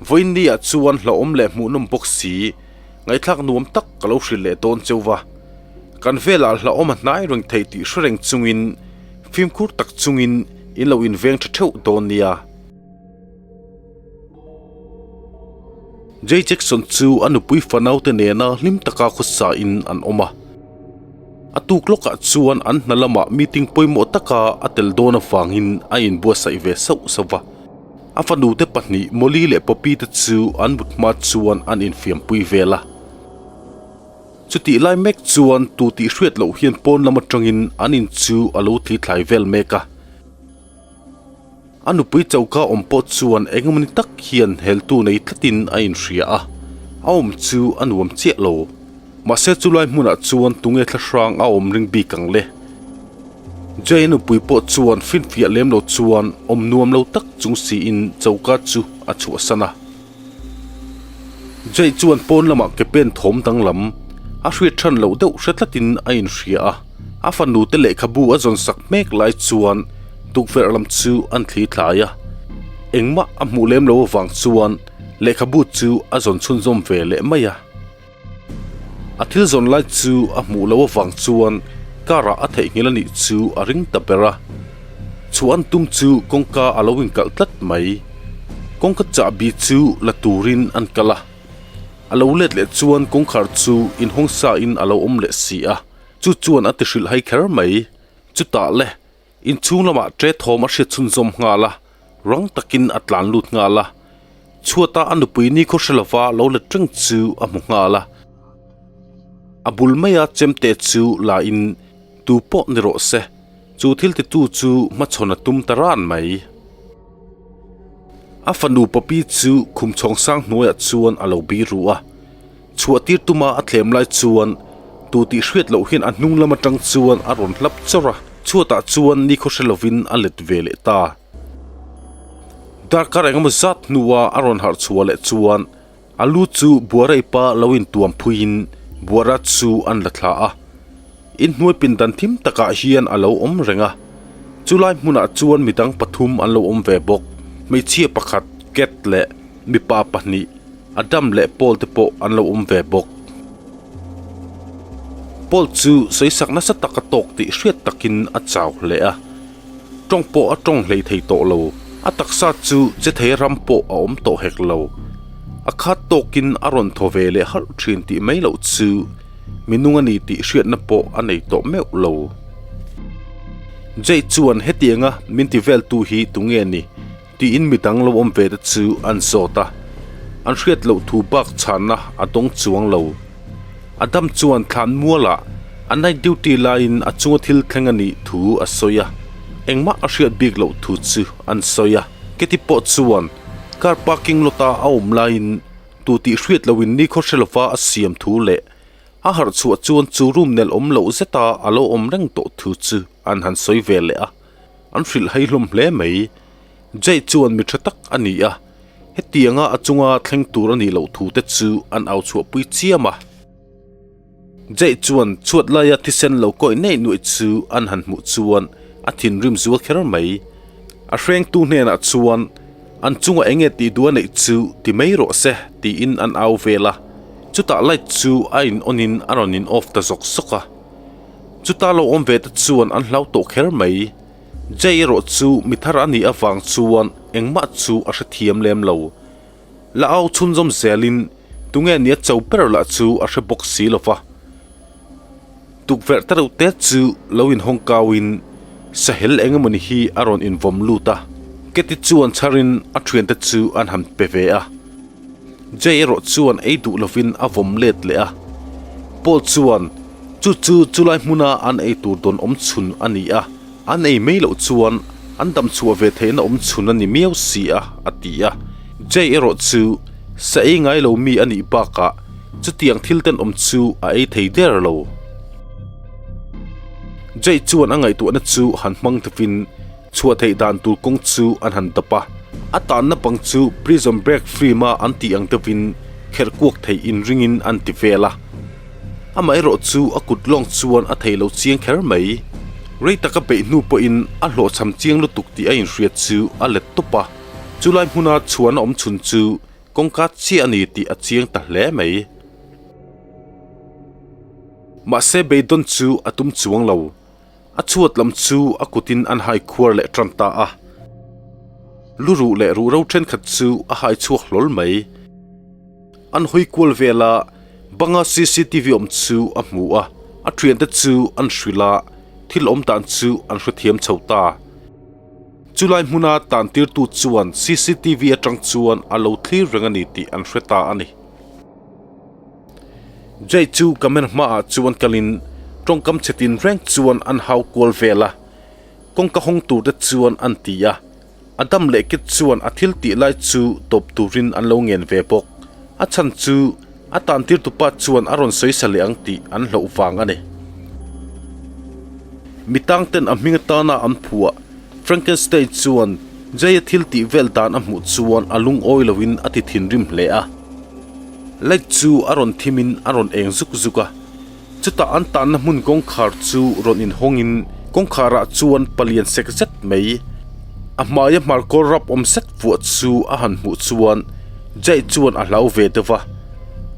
Vawiin ni ah chuan hlauhawm leh hmuhnawm bawk si, ngaihthlak nuam tak ka lo hrilh leh dawn cheu va. Kan velah hlauhawm a hnai reng theih tih hre reng chungin fimkhur tak chungin in lo inveng tha theuh dawn nia. Jay Jackson chu a nupui fanaute nena hlim taka khawsa in an awm a. A tuk lawkah chuan an hna lamah meeting pawimawh taka a tel dawn avangin a inbuatsaih ve sauh sauh va. A fanute pahnih Molly leh Poppy te chu an mut hma chuan an infiampui vel a. Chutih lai mek chuan tu tih hriat loh hian pawn lam atangin an in chu a lo thli thlai vel mek a. A nupui choka awm pawh chuan engemawni tak hian heltu nei tlatin a inhria a, a awm chu a nuam chiah lo. Mahse chulai hmunah chuan tunge thlahrang a awm ring bik ang le? Jay nupui pawh chuan finfiah lem lo chuan awm nuam lo tak chung siin choka chu a chhuahsan a. Jay chuan pawn lamah ke pen thawm danglam a hriat than loh deuh hre tlatin a inhria a. A fanu te lehkhabu a zawn sak mek lai chuan tukverh lam chu an thli thlai a. Engmah a hmuh lem lo avang chuan lehkhabu chu a zawn chhunzawm ve leh mai a. A thil zawn lai chu a hmuh loh avang chuan car ah a theihnghilh a nih chu a ring ta ber a. Chhuah an tum chu kawngka a lo inkalh tlat mai. Kawngka chahbi chu la turin an kal a. A lo let leh chuan kawngkhar chu inhawng sa in a lo awm leh si a, chu chuan a ti hrilh hai kher mai. Chutah le, inchhung lamah ṭe thawm a hriat chhunzawm nghal a, rang takin a tlan lut nghal a. Chhuata a nupui ni khaw hre lova lo let reng chu a hmu nghal a. A bul maia chemte chu la in tu pawh ni rawh se, chu thil titu chu hmachhawn a tum ta ran mai. A fanu Poppy chu khum chhawng sang hnuaiah chuan a lo bi ru a. Chhuah tir tuma a thlem lai chuan tu tih hriat loh hian a hnung lam atang chuan a rawn hlap chawrh a, chhuatah chuan ni khaw hre lovin a let ve leh ta. Darkar engemaw zat hnua a rawn harh chhuah leh chuan a lu chu buareipa lo intuam phuiin buara chu an la thla a. Inhnuai pindan thim takah hian a lo awm reng a, chulai hmunah chuan midang pathum an lo awm ve bawk. Hmeichhia pakhat, Cat leh mipa pahnih, Adam leh Paul te pawh an lo awm ve bawk. Paul chu sawisak nasa taka tawk tih hriat takin a chau hle a. Tawng pawh a tawng hlei thei tawh lo. A taksa chu che thei ram pawh a awm tawh hek lo. A khat tawkin a rawn thaw ve leh halh thin tih mai loh chu minung a ni tih hriatna pawh a nei tawh meuh lo. Jay chuan hetianga min ti veltu hi tunge ni tiin midang lo awm ve te chu an zawt a. An hriat loh thu bak chhanna a dawng chuang lo. Adam chuan thlan mualah a night duty laiin a chunga thil thleng a nih thu a sawi a, engmah a hriat bik loh thu chu an sawi a. Keti pawh chuan car parking lot a a awm laiin tu tih hriat lohin nikhaw hre lova a siam thu leh a harh chhuah chuan chu room nelh awm loh zeta a lo awm reng tawh thu chu an han sawi ve leh a, an hrilh hai hlawm hle mai. Jay chuan mi tha tak a ni a, hetianga a chunga thleng tur a nih loh thu te chu an au chhuahpui chiam a. Jay chuan chhuat laia thisen lo kawih neih nuaih chu an han hmuh chuan a thinrim zual kher mai. A hrengtu hnenah chuan an chunga eng nge tih duh a neih chu ti mai rawh se tiin an au vel a, chutah light chu a in on in a rawn in off ta zawk zawk a. Chuta lo awm ve te chuan an hlau tawh kher mai. Jay erawh chu mi thar a nih avang chuan engmah chu a hrethiam lem lo. La au chhunzawm zelin tunge nia cho ber lah chu a hre bawk si lo va. Tukverh te reuh te chu lo inhawng kauin sahel eng emawni hi a rawn invawm lut a, Katy chuan chharin a thiante chu an han pe ve a. Jay erawh chuan ei duh lovin a vawm let leh a. Paul chuan chu chu chulai hmuna an ei tur dawn awm chhun a ni a, an ei mai loh chuan an dam chhuah ve theihna awm chhun a ni miau si a, a ti a. Jay erawh chu sa ei ngai lo mi a nih bakah chutiang thil tenawm chu a ei thei der lo. Jay chuan a ngaihtuahna chu han hmang tuvin Chhuah theih dan tur kawng chu an han dap a, a tanna bang chu Prison Break film a an tih ang deuhin kherh kuak theih inringin an ti vel a. Amaherawh chu a kut lawng chuan a thei lo chiang kher mai. Rei taka beih hnu pawhin a hlawhchham chiang lutuk tih a inhriat chu a let tawp a, chulai hmuna chhuahna awm chhun chu. kawngka chiah a ni tih a chiang ta hle mai. Mahse beidawn chu a tum chuang lo. A chhuat lam chu a kutin an hai khuar leh tan ta a. Lu ruh leh ruhro thenkhat chu a hai chhuak hlawl mai. An hawi kual vel a, banga cctv awm chu a hmu a, a thiante chu an hrilh a, thil awm dan chu an hrethiam chho ta. Chulai hmuna tan tirtu chuan cctv atang chuan a lo thlir reng a ni tih an hre ta a ni. Jay chu camera hmaah chuan kalin tawngkam chhe tin reng chuan an hau kual vel a, kawngka hawng tur te chuan an ti a. A dam leh kit chuan a thil tih lai chu tawp turin an lo ngen ve bawk. A chhan chu a tan tirtupa chuan a rawn sawi sa leh ang tih an hlauh vang a ni. Mi tangten a hming atana an phuah Frankenstein chuan Jay-a thil tih vel dan a hmuh chuan a lungawi loin a ti thinrim hle a. Light chu a rawn thimin a rawn eng zuk zuk a. Chutah an tanna hmun kawngkhar chu rawn inhawngin kawngkharah chuan palian sek zet mai a hmaia hmarkawl rap awm zet vuah chu a han hmuh chuan Jay chuan a hlau ve deuh va.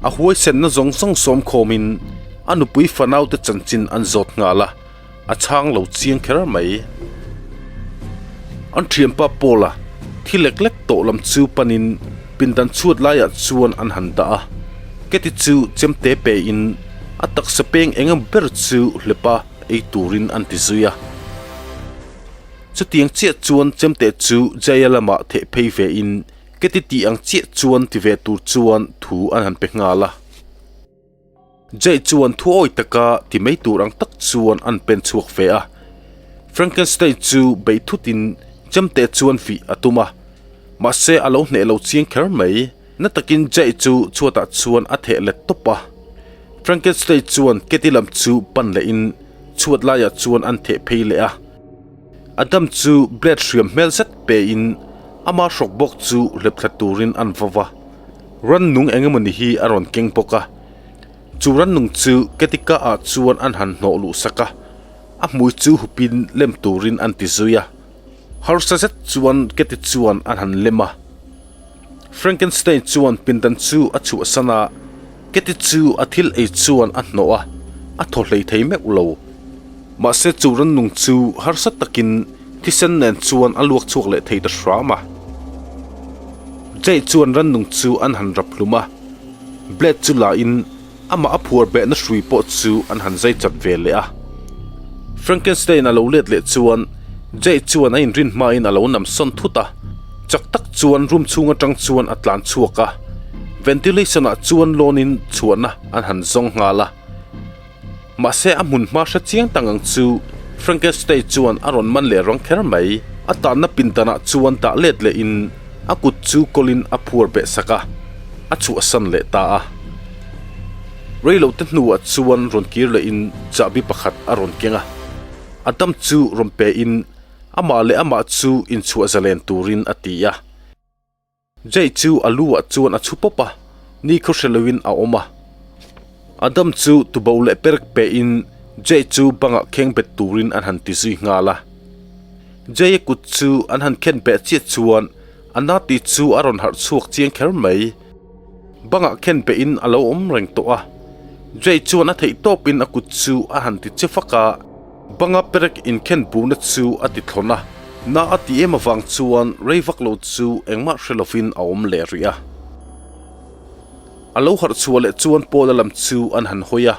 A huaisenna zawng zawng sawm khawmin a nupui fanaute chanchin an zawt nghal a, a chhang lo chiang kher mai. An thianpa Paul-a thi lek lek tawh lam chu panin pindan chhuat laiah chuan an han dah a, Keti chu chemte pein a taksa peng eng emaw ber chu hlepa ei turin an ti zui a. Chutiang chiah chuan chemte chu Jaya lamah theh phei vein Keti tih ang chiah chuan ti ve tur chuan thu an han pe nghal a. Jay chuan thu awi taka ti mai tur ang tak chuan an pen chhuak ve a. Frankenstein chu bei thutin chemte chuan vih a tum a, mahse a lo hneh lo chiang kher mai. Na takin Jay chu chhuatah chuan a theh let tawp a. Frankenstein chuan Katie lam chu pan lehin chhuat laiah chuan an theh phei leh a. Adam chu blade hriam hmel zet pein ama hrawk bawk chu hlep thla turin an va va. Rannung eng emawni hi a rawn keng bawk a, chu rannung chu Ketika ah chuan an han hnawh luh sak a, a hmui chu hupin lem turin an ti zui a. Harsa zet chuan Keti chuan an han lem a. Frankenstein chuan pindan chu a chhuahsan a, Keti chu a thil ei chuan a hnawh a, a thaw hlei thei meuh lo. Mahse chu rannung chu harsa takin thisen nen chuan a luak chhuak leh thei ta hram a. Jay chuan rannung chu an han rap hlum a, blade chu la in amah a phuar behna hrui pawh chu an han zai chat ve leh a. Frankenstein a lo let leh chuan Jay chuan a inrin hmain a lo nam sawn thut a, chak tak chuan room chhung atang chuan a tlan chhuak a, ventilation ah chuan lawn in chhuahna an han zawng nghal a. Mahse a hmun hma hre chiang tak ang chu Frankenstein chuan a rawn man leh rang kher mai. A tanna pindanah chuan dah let lehin a kut chu kawlin a phuar beh sak a, a chhuahsan leh ta a. Reilote hnuah chuan rawn kir lehin chahbi pakhat a rawn keng a, a dam chu rawn pein amah leh amah chu inchhuah zalen turin a ti a. Jay chu a lu ah chuan a chhu pawp a, ni khaw hre loin a awm a. Adam chu tubo leh perek pe in Jay chu bangah kheng bet turin an han ti zui nghal a. Jay a kut chu an han khen beh chiah chuan a na ti chu a rawn harh chhuak chiang kher mai. Bangah khen beh in a lo awm reng tawh a. Jay chuan a theih tawp in a kut chu a han ti che fak a. Banga perek inkhen buhna chu a ti thlawn a, na a ti em avang chuan rei vak lo chu engmah hre lovin a awm leh rih a. A lo harh chhuah leh chuan Paul-a lam chu an han hawi a,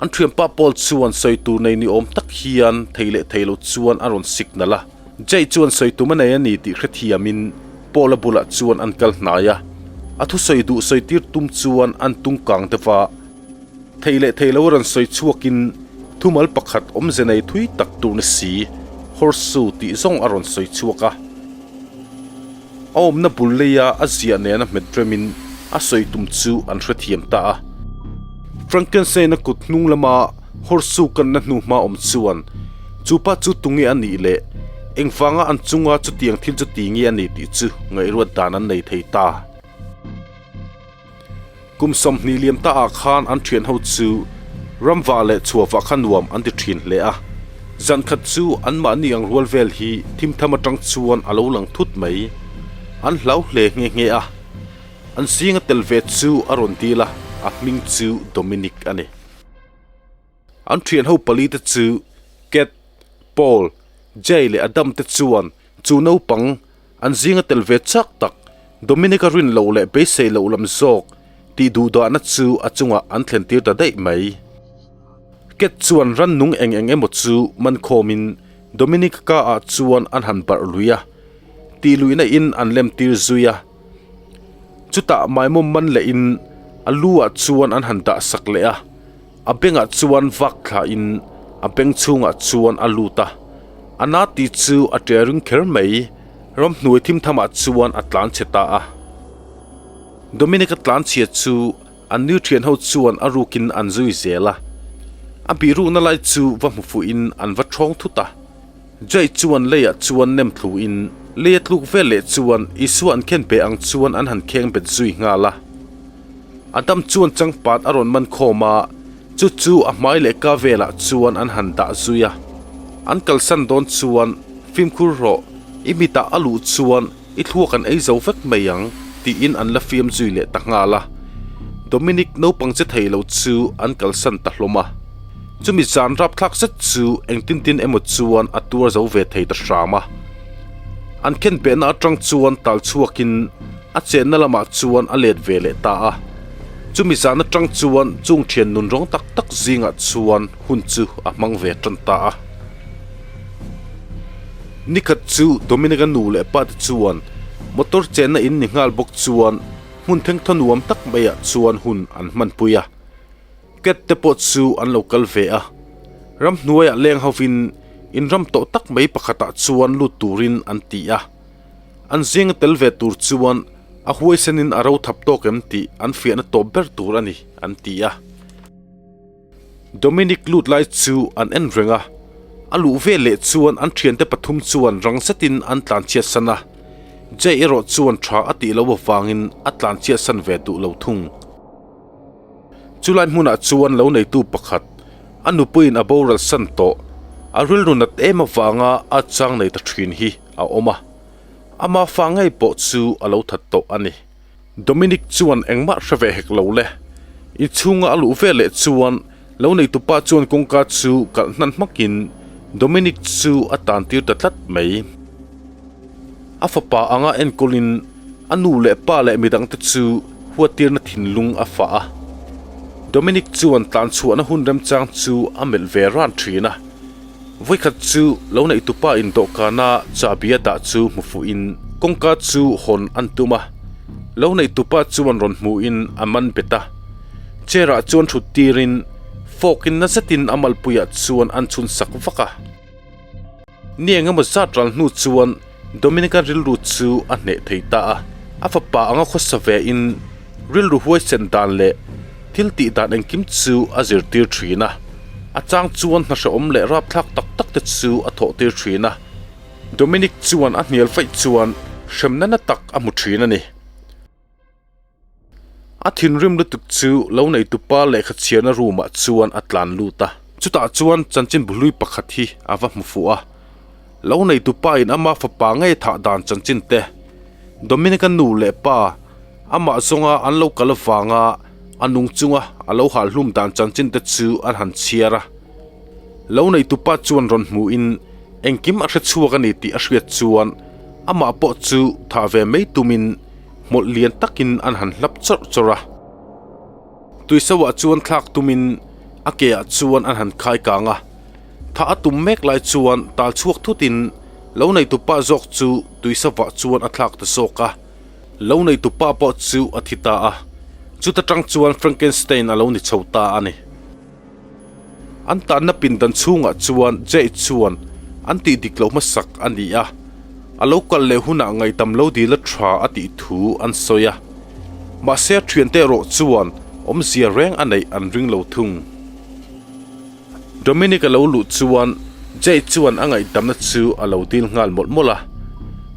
an thianpa Paul chuan sawi tur nei ni awm tak hian thei leh thei lo chuan a rawn signal a. Jay chuan sawi tum a nei a ni tih hrethiamin Paul-a bulah chuan an kal hnai a, a thusawi duh sawi tir tum chuan an tung kang deuh va. Thei leh thei lo rawn sawi chhuakin thumal pakhat awmze nei thui tak tur ni si, Horseshoe tih zawng a rawn sawi chhuak a. A awmna bul leia a ziah nena hmet remin a sawi tum chu an hrethiam ta a. Frankenstein-a kut hnung lama horseshoe kanna hnuhma awm chuan chu pa chu tunge a nih leh engvanga an chunga chutiang thil chu ti nge a ni tih chu ngaihruat dan an nei thei ta. Kum 20 liam ta ah khan an thian ho chu ramva leh chhuava kha nuam an ti thin hle a. Zan khat chu an mahni ang rual vel hi thim tham atang chuan a lo lang thut mai. An hlau hle nghe nghe a. An zinga tel ve chu a rawn dil a, a hming chu Dominic a ni. An thian ho pali te chu Cat, Paul, Jay leh Adam te chuan chu naupang an zinga tel ve chak tak Dominic-a rin loh leh beisei loh lam zawk tih duhdahna chu a chungah an thlen tir ta daih mai. Cat chuan rannung eng eng emaw chu man khawmin Dominic-a ka ah chuan an han barh lui a, tih luihna in an lem tir zui a. Chutah maimawm man leh in a lu ah chuan an han dah sak leh a, a bengah chuan vak thla in a beng chhungah chuan a lut a, a na tih chu a ṭe ring kher mai, ramhnuai thim thamah chuan a tlan chhe ta a. Dominic-a tlan chhia chu an nu ṭhian ho chuan a rukin an zui zel a, a bihrukna lai chu va hmu fuhin an va ṭhawng thut a. Jay chuan leiah chuan nem thluin lei a tluk vel leh chuan Isua an khen pe ang chuan an han kheng bet zui nghal a. Adam chuan changpat a rawn man khawm a, chu chu a hmai leh ka velah chuan an han dah zui a. An kalsan dawn chuan fimkhur rawh, i mitah a luh chuan i thluak an ei zo vek mai ang tiin an la fiam zui leh ta nghal a. Dominic naupang che thei lo chu an kalsan ta hlawm a. Chumi zan rapthlak zet chu engtin tin emaw chuan a tuar zo ve thei ta hram a. An khen behna atang chuan tal chhuakin a chenna lamah chuan a let ve leh ta a. Chumi zan atang chuan chung thian nun rawng tak tak zingah chuan hun chu a hmang ve tan ta a. Nikhat chu Dominic-a nu leh pa te chuan motor chenna in ni nghal bawk chuan hmun thengthaw nuam tak maiah chuan hun an hmanpui a. Cat te pawh chu an lo kal ve a, ramhnuaiah leng hovin in ram tawh tak mai pakhatah chuan lut turin an ti a. An zinga tel ve tur chuan a huaisenin a ro thap tawk em tih an fiahna tawp ber tur a ni, an ti a. Dominic lut lai chu an en reng a, a luh ve leh chuan an thiante pathum chuan rang zetin an tlanchhiatsan a, Jay erawh chuan tha a tih loh avangin a tlanchhiatsan ve duh lo thung. Chulai hmunah chuan lo neitu pakhat, a nupuiin a boral san tawh, a rilru nat em avanga a chang nei ta thin hi a awm a. Ama fa ngei pawh chu a lo that tawh a ni. Dominic chuan engmah hre ve hek lo le. Inchhunga a luh veleh chuan lo neitupa chuan kawngka chu kalh hnan hmakin Dominic chu a tan tir ta tlat mai. A fapa anga enkawlin a nu leh pa leh midangte chu huattirna thinlung a fah a. Dominic chuan tlanchhuahna hun remchang chu a melh ve ran thin a. Vawikhat chu lo neihtupa in dawhkana chahbi a dah chu hmu fuhin kawngka chu hawn an tum a. Lo neihtupa chuan rawn hmuhin a man bet a. Chair ah chuan thut tirin fork in na zetin a malpuiah chuan an chhun sak vak a. Ni engemaw zat ral hnu chuan Dominica rilru chu a hneh thei ta a, a fapa anga khawsa ve in rilru huaisen dan leh thil tih dan engkim chu a zirtir thin a, a chang chuan hna hrehawm leh rapthlak tak tak te chu a thawh tir thin a, Dominic chuan a hnial faih chuan hremna na tak a hmu thin a ni. A thinrim lutuk chu lo neitupa lehkha chhiarna room ah chuan a tlan lut a. Chutah chuan chanchin buhlui pakhat hi a va hmu fuh a. Lo neitupa in ama fapa ngei thah dan chanchin te, Dominic-a nu leh pa amah zawnga an lo kal avanga a nung chunga a lo hal hlum dan chanchin te chu an han chhiar a. Lo neitupa chuan rawn hmuhin engkim a hre chhuak a ni tih a hriat chuan amah pawh chu thah ve mai tumin hmawlh lian takin an han hlap chawrh chawrh a. Tuisoah chuan thlak tumin a ke ah chuan an han khai kang a. Thah a tum mek lai chuan tal chhuak thutin lo neitupa zawk chu tuisovah chuan a thlak ta zawk a. Lo neitupa pawh chu a thi ta a. Chuta tang chuan Frankenstein a lo ni chho ta a ni. An tanna pindan chhungah chuan Jay chuan an tih dik loh hmasak a ni a, a lo kal leh hunah ngaihdam lo dil a tha a tih thu an sawi a. Mahse a thiante erawh chuan awmzia reng a neih an ring lo thung. Dominic a lo luh chuan Jay chuan a ngaihdamna chu a lo dil nghal mawlh mawlh a.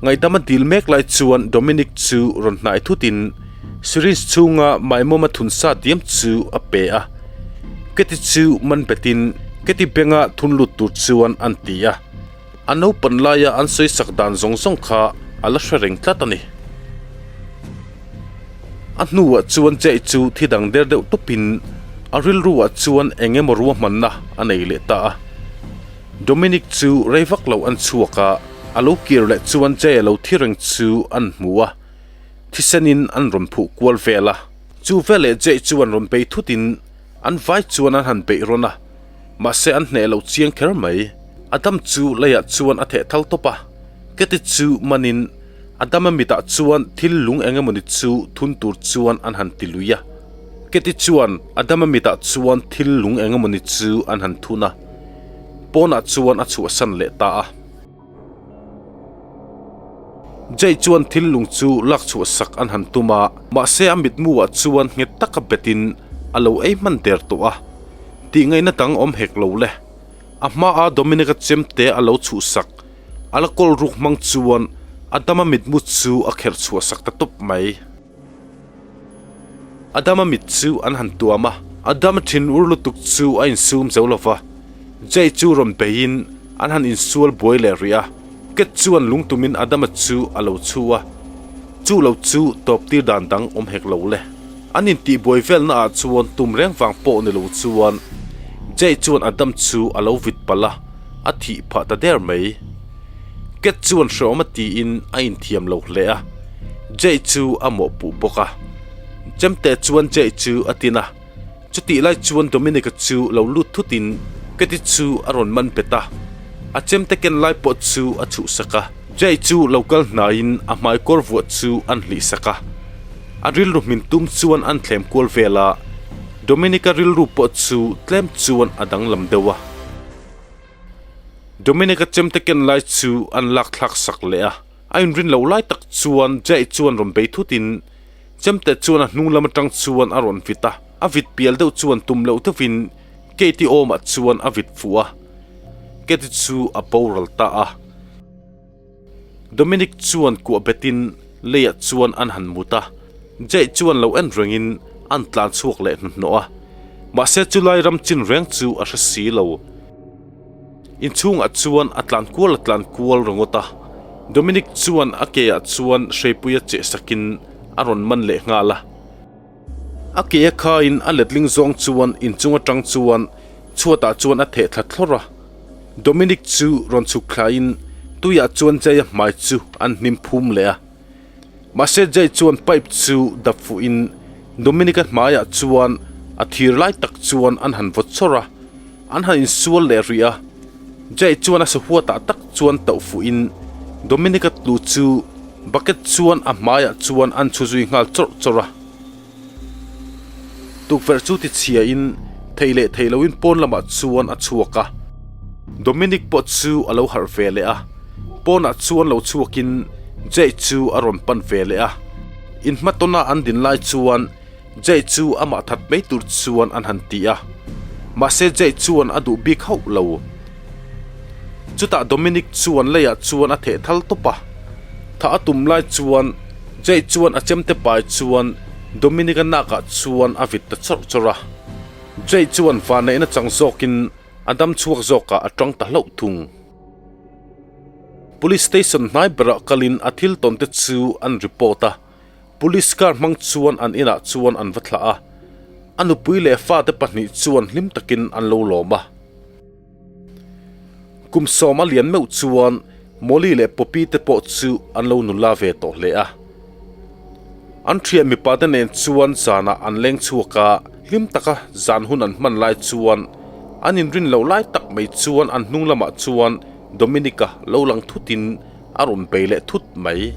Ngaihdam a dil mek lai chuan Dominic chu rawn hnai thutin syringe chhunga maimawm a thun sa diam chu a pe a. Keti chu man betin Keti benga thun lut tur chuan an ti a, a naupan laia an sawi sak dan zawng zawng kha a la hre reng tlat a ni. A hnuah chuan Jay chu thi dang der deuh tawpin a rilruah chuan eng emaw ruahmanna a nei leh ta a. Dominic chu rei vak lo an chhuak a, a lo kir leh chuan Jay a lo thi reng chu an hmu a, thisenin an rawn phuh kual vel a. Chu veleh Jay chuan rawn bei thutin an vai chuan an han beih rawn a, mahse an hneh lo chiang kher mai. Adam chu leiah chuan a theh thal tawp a, Katy chu manin Adama mitah chuan thil lung eng emawni chu thun tur chuan an han ti lui a. Katy chuan Adama mitah chuan thil lung eng emawni chu an han thun a, pawnah chuan a chhuahsan leh ta a. Jay chuan thil lung chu lak chhuah sak an han tum a, mahse a mitmuah chuan nghet taka betin a lo ei hman der tawh a, tih ngaihna dang awm hek lo le. A hmaa Dominic-a chemte a lo chhuhsak a la kawl ruk hmang chuan Adama mitmu chu a kherh chhuah sak ta tawp mai. Adama mit chu an han tuam a, Adama thin ur lutuk chu a insum zo lo va, Jay chu rawn beiin an han insual buai leh rih a, Cat chuan lungtumin Adama chu a lo chhu a, chu lo chu tawp tir dan dang awm hek lo le. An intihbuai velna ah chuan tum reng vang pawh ni lo chuan Jay chuan Adam chu a lo vit palh a, a thih phah ta der mai. Cat chuan hreawm a tiin a inthiam lo hle a, Jay chu a mawhpuh bawk a. Chemte chuan Jay chu a tin a, chutih lai chuan Dominic-a chu lo lut thutin Katy chu a rawn man bet a, a chemte ken lai pawh chu a chhuhsak a. Jay chu lo kal hnaiin a hmaikawr vuah chu an hlihsak a, a rilru hmin tum chuan an thlem kual vel a, Dominic-a rilru pawh chu tlem chuan a danglam deuh a. Dominic-a chemte ken lai chu an lak thlak sak leh a, a inrin loh lai tak chuan Jay chuan rawn bei thutin chemte chuan a hnung lam atang chuan a rawn vit a, a vit pial deuh chuan tum loh deuhin Katie awmah chuan a vit fuh a, Katie chu a boral ta a. Dominic chuan kuah betin leiah chuan an han mut a, Jay chuan lo en rengin an tlan chhuak leh hnuhnawh a, mahse chulai ram chin reng chu a hre si lo. Inchhungah chuan a tlan kual a tlan kual ringawt a, Dominic chuan a ke ah chuan hreipuia cheh sakin a rawn man leh nghal a. A ke a khaiin a letling zawng chuan inchung atang chuan chhuatah chuan a theh thla thlawrh a. Dominic chu rawn chhuk thlaiin tuiah chuan Jay-a hmai chu an hnim phum leh a. Mahse Jay chuan pipe chu dap fuhin Dominic-a hmaiah chuan a thir lai tak chuan an han vawt chawrh a, an han insual leh rih a. Jay chuan a sahuatah tak chuan tauh fuhin Dominic-a tlu chu bucket chuan a hmaiah chuan an chhu zui nghal chawrh chawrh a. Tukverh chu tichhiain thei leh thei loin pawn lamah chuan a chhuak a. Dominic pawh chu a lo harh ve leh a, pawnah chuan lo chhuakin Jay chu a rawn pan ve leh a. Inhmatawna an din lai chuan Jay chu amah that mai tur chuan an han ti a, mahse Jay chuan a duh bik hauh lo. Chutah Dominic chuan leiah chuan a theh thal tawp a, tha a tum lai chuan Jay chuan a chemte pai chuan Dominic-a nakah chuan a vit ta chawrh chawrh a. Jay chuan vanneihna chang zawkin a dam chhuak zawkah a tang ta hlauh thung. Police station hnai berah kalin a thil tawn te chu an report a. Police car hmang chuan an inah chuan an va thlah a, a nupui leh fate pahnih chuan hlim takin an lo lawm a. Kum sawma lian meuh chuan Molly leh Poppy te pawh chu an lo nula ve tawh hle a. An thian mipa te nen chuan zanah an leng chhuak a, hlim taka zan hun an hman lai chuan an inrin loh lai tak mai chuan an hnung lamah chuan Dominic-a lo lang thutin a rawn bei leh thut mai.